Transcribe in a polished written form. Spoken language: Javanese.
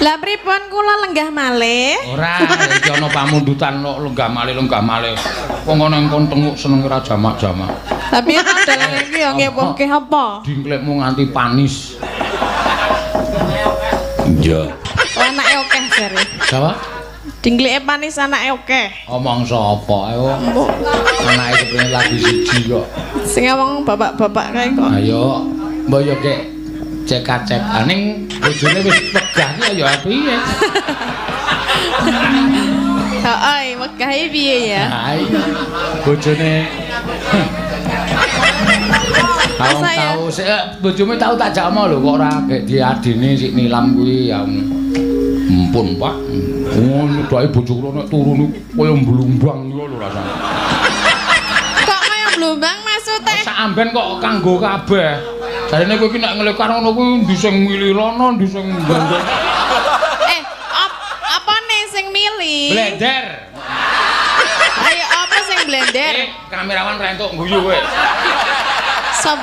Lah, pripun, kula lenggah malih? Ora, iki ana pamundutan kok lenggah malih, lenggah malih. Wong ana kon tenguk senenge ra jamak-jamak. Tapi ana dalan iki ya ngepohke apa? Dingklekmu nganti panis. Iya. Oh, anake akeh jare. Siapa? Dingkleke panis, anake akeh. Omong sapa? Ayo. Anake kepengen lagi siji kok. Sing ngomong bapak-bapak kae kok. Ayo, mbok yo kek cek-cek. Ning bojone wis wegah ki ya piye? Heeh, wegah piye ya? Ha iya. Bojone Tau Masa ya? tau sik, bojomu tau tak jak omong lho, kok ora gek diadine sik nilam kuwi ya. Ampun, Pak. Oh, nyedaki bojo kula nek turu niku kaya mblumbang niku lho rasane. Kok kaya blumbang maksude? Sak amben kok kanggo kabeh. Jarene kowe iki nek nglekar ngono kuwi ndi sing mili rono, ndi sing ndang. Eh, apa nih sing mili? Blender. Ayo, apa sing blender? Eh, kamerawan ra entuk guyu kowe. Sapa?